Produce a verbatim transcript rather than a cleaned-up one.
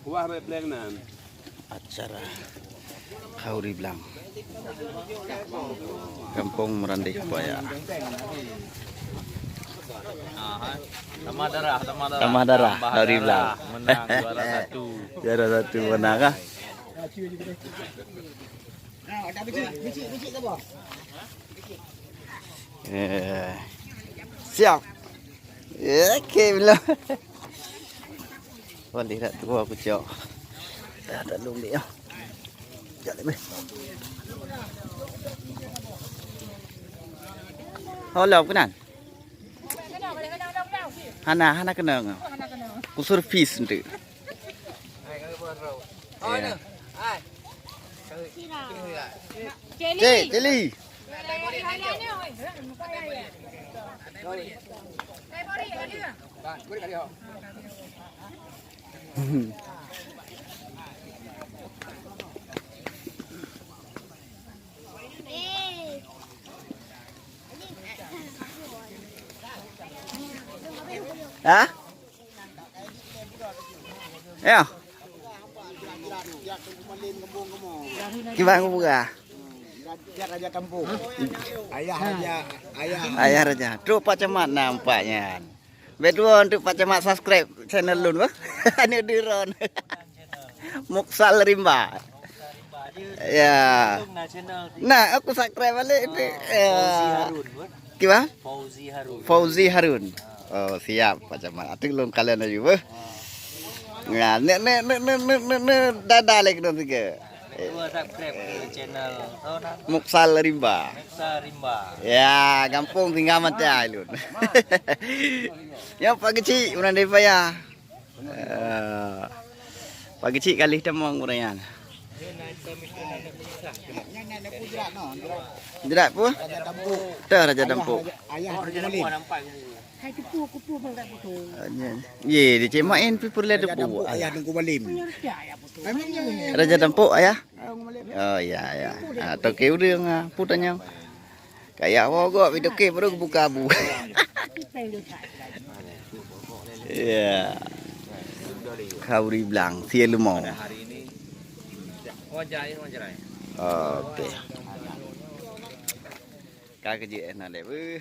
Wah, bèk pleng nan. Acara Khauri Blang. Kampung Meurandeh Baya. Tamah darah, tamah darah. Tamah darah, Khauri Blang. Menang juara satu. Juara satu menang, ah. Eh, siap. Eh, oke, belum. Boleh tak tua aku cok. Dah tak lung dia. Jap lagi. Hola, kenal? Hana, hana kenal. Ku servis nanti. Ya. Cik, Cili. Ha? Ya. Kiban kubuka. Raja Tampuk. Ayah Raja, ayah. Ayah Raja. Trok Pak Camat nampak nyan. Bèk tuwo untuk Pak Camat subscribe channel lôn, bah. Aneuk deuron. Muksal Rimba. Ya. Nah, aku subscribe balik tu. Ya. Kiban? Fauzi Harun. Fauzi Harun. Oh, siap, Pak Camat. Atik lôn kalian laju, beuh. Ya, ne, ne, ne, dada lagi kena tiga. Dua subscribe ke channel. Oh, nah. Muksal Rimba. Muksal Rimba. Ya, gampông tinggal mata lôn. Ya, Pak Kecik, urang dari Paya. Eh, Pak Kecik kalih tamong ureueng nyan. Jerat pu? Teuh Raja Dampuk. Ye, di Cik Main pi peureulèe Dampuk. Raja Dampuk, ayah. Oh, ya, ya. Ah, toke ureueng, ah, pu tanyong. Kaya woe gok, pi toke baru buka bu. Ya. Khauri Blang, sie leumo. Oke. Ka keujeuet na lé, beuh.